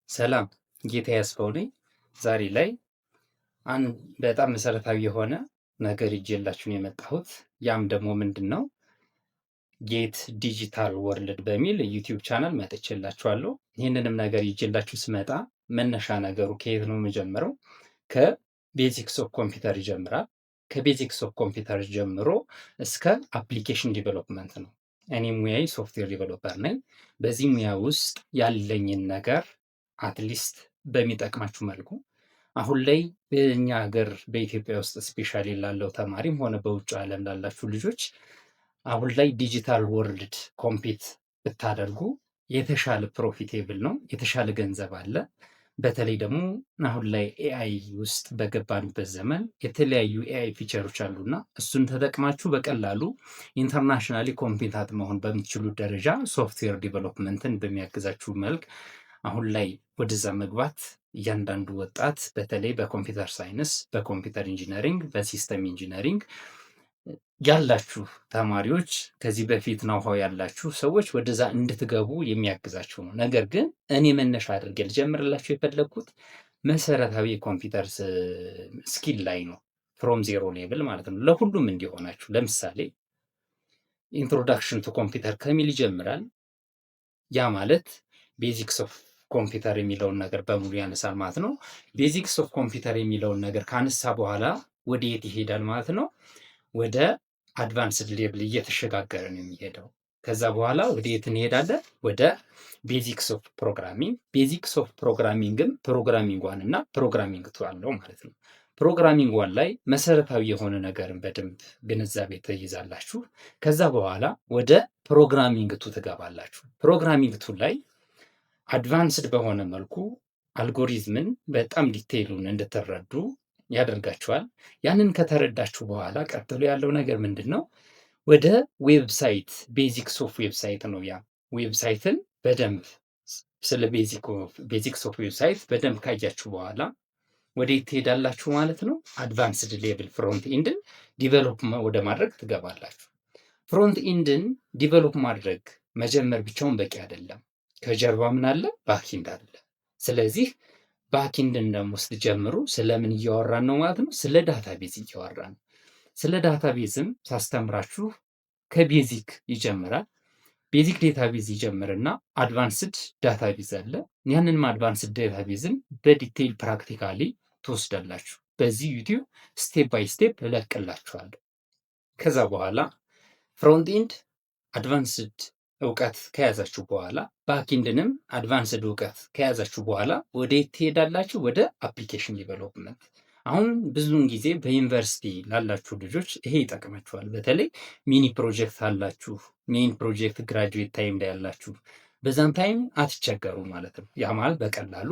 ሰላም፣ ጌታዬ አስፋው ነኝ። ዛሬ ላይ አንድ በጣም መሰረታዊ የሆነ ነገር ይዤላችሁ ነው የመጣሁት። ያም ደግሞ ምንድን ነው? Get Digital World በሚል YouTube channel መጥቼላችኋለሁ። ይህንንም ነገር ይዤላችሁ ስመጣ መነሻ ነገሩ ከየት ነው የምጀምረው? ከ basics of computer ይጀምራል። ከ basics of computer ጀምሮ እስከ application development ነው። እኔ ሙያዬ software developer ነኝ። በዚህ ሙያ ውስጥ ያለኝን ነገር at least በሚጠቅማችሁ መልኩ፣ አሁን ላይ በእኛ ሀገር በኢትዮጵያ ውስጥ especially ላለው ተማሪም ሆነ በውጭ ዓለም ላላችሁ ልጆች፣ አሁን ላይ digital world compete ብታደርጉ የተሻለ profitable ነው፣ የተሻለ ገንዘብ አለ። በተለይ ደግሞ አሁን ላይ AI ውስጥ በገባንበት ዘመን የተለያዩ AI feature ኦች አሉና እሱን ተጠቅማችሁ በቀላሉ internationally competent መሆን በምትችሉት ደረጃ software development ን በሚያግዛችሁ መልክ አሁን ላይ ወደዛ መግባት እያንዳንዱ ወጣት በተለይ በ computer science፣ በ computer engineering፣ በ system engineering ያላችሁ ተማሪዎች፣ ከዚህ በፊት know-how ያላችሁ ሰዎች ወደዛ እንድትገቡ የሚያግዛችሁ ነው። ነገር ግን እኔ መነሻ አድርጌ ልጀምርላችሁ የፈለግኩት መሰረታዊ የ computer skill ላይ ነው። From zero level ማለት ነው። ለሁሉም እንዲሆናችሁ ለምሳሌ introduction to computer ከሚል ይጀምራል። ያ ማለት basics of computer የሚለውን ነገር በሙሉ ያነሳል ማለት ነው። Basics of computer የሚለውን ነገር ካነሳ በኋላ ወደ የት ይሄዳል ማለት ነው? ወደ advanced level እየተሸጋገረ ነው የሚሄደው። ከዛ በኋላ ወደ የት እንሄዳለን? ወደ basics of programming። Basics of programming ም programming one እና programming two አለው ማለት ነው። Programming one ላይ መሰረታዊ የሆነ ነገርን በደንብ ግንዛቤ ትይዛላችሁ። ከዛ በኋላ ወደ programming two ትገባላችሁ። Programming two ላይ advanced በሆነ መልኩ አልጎሪዝምን በጣም detail ኡን እንድትረዱ ያደርጋችኋል። ያንን ከተረዳችሁ በኋላ ቀጥሎ ያለው ነገር ምንድን ነው? ወደ website፣ basics of website ነው። ያ website ን በደንብ ስለ basics of website በደንብ ካያችሁ በኋላ ወደ ትሄዳላችሁ ማለት ነው። Advanced level front end ን develop ወደ ማድረግ ትገባላችሁ። Front end ን develop ማድረግ መጀመር ብቻውን በቂ አይደለም። ከጀርባ ምን አለ? Backend አለ። ስለዚህ backend ን ደግሞ ስትጀምሩ ስለምን እያወራን ነው ማለት ነው? ስለ database እያወራን ነው። ስለ database ም ሳስተምራችሁ ከ basic ይጀምራል። Basic database ይጀምርና advanced database አለ። ያንንም advanced database ን በ detail practically ትወስዳላችሁ። በዚህ YouTube step by step እለቅላችኋለሁ። ከዛ በኋላ front end advanced እውቀት ከያዛችሁ በኋላ፣ backend ንም advanced እውቀት ከያዛችሁ በኋላ ወደ የት ትሄዳላችሁ? ወደ application development። አሁን ብዙውን ጊዜ በዩኒቨርሲቲ ላላችሁ ልጆች ይሄ ይጠቅማችኋል። በተለይ mini project አላችሁ፣ main project graduate time ላይ ያላችሁ በዛም time አትቸገሩ ማለት ነው። ያ ማለት በቀላሉ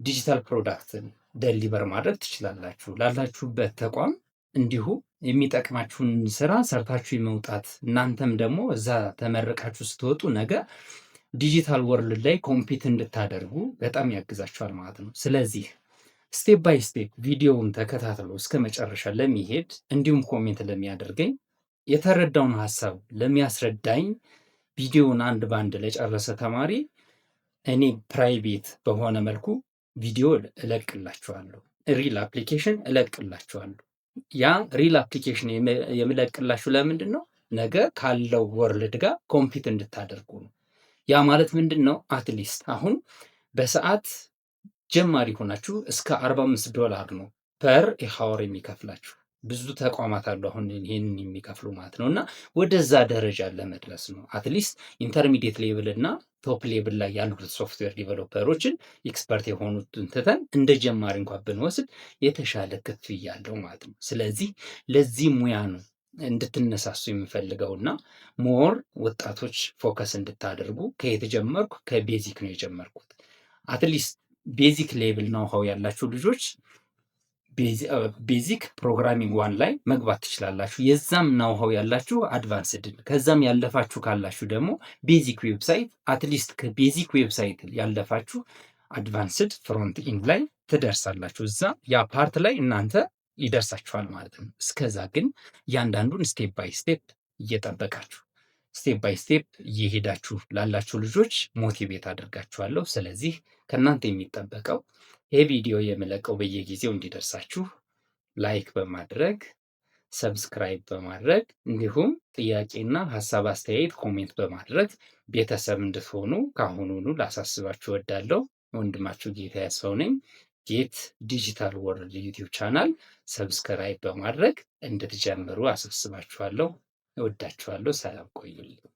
digital product ን deliver ማድረግ ትችላላችሁ። ላላችሁበት ተቋም እንዲሁ የሚጠቅማችሁን ስራ ሰርታችሁ የመውጣት፣ እናንተም ደግሞ እዛ ተመርቃችሁ ስትወጡ ነገ digital world ላይ compete እንድታደርጉ በጣም ያግዛችኋል ማለት ነው። ስለዚህ step by step ቪዲዮውን ተከታትሎ እስከ መጨረሻ ለሚሄድ፣ እንዲሁም comment ለሚያደርገኝ፣ የተረዳውን ሀሳብ ለሚያስረዳኝ፣ ቪዲዮውን አንድ በአንድ ለጨረሰ ተማሪ እኔ private በሆነ መልኩ ቪዲዮ እለቅላችኋለሁ። Real application እለቅላችኋለሁ። ያ real application የምለቅላችሁ ለምንድን ነው? ነገ ካለው world ጋር compete እንድታደርጉ ነው። ያ ማለት ምንድን ነው? At least አሁን በሰዓት ጀማሪ ሆናችሁ እስከ 45 ዶላር ነው per hour የሚከፍላችሁ። ብዙ ተቋማት አሉ አሁን ይህንን የሚከፍሉ ማለት ነው። እና ወደዛ ደረጃ ለመድረስ ነው። At least intermediate level እና top level ላይ ያሉት software developer ኦችን፣ expert የሆኑትን ትተን እንደ ጀማሪ እንኳ ብንወስድ የተሻለ ክፍያ አለው ማለት ነው። ስለዚህ ለዚህ ሙያ ነው እንድትነሳሱ የምፈልገው እና more ወጣቶች focus እንድታደርጉ። ከየት ጀመርኩ? ከ basic ነው የጀመርኩት። At least basic level know-how ያላችሁ ልጆች basic programming one ላይ መግባት ትችላላችሁ። የዛም know-how ያላችሁ advanced፣ ከዛም ያለፋችሁ ካላችሁ ደግሞ basic website፣ at least ከ basic website ያለፋችሁ advanced front end ላይ ትደርሳላችሁ። እዛ ያ part ላይ እናንተ ይደርሳችኋል ማለት ነው። እስከዛ ግን እያንዳንዱን step by step እየጠበቃችሁ Step by step እየሄዳችሁ ላላችሁ ልጆች motivate አደርጋችኋለሁ። ስለዚህ ከእናንተ የሚጠበቀው ይህ ቪዲዮ የምለቀው በየጊዜው እንዲደርሳችሁ like በማድረግ፣ subscribe በማድረግ፣ እንዲሁም ጥያቄና ሀሳብ አስተያየት comment በማድረግ ቤተሰብ እንድትሆኑ ከአሁኑኑ ላሳስባችሁ እወዳለሁ። ወንድማችሁ ጌታ ያስፈው ነኝ። Get Digital World YouTube channel subscribe በማድረግ እንድትጀምሩ አሳስባችኋለሁ። እወዳችኋለሁ። ሰላም ቆዩልኝ።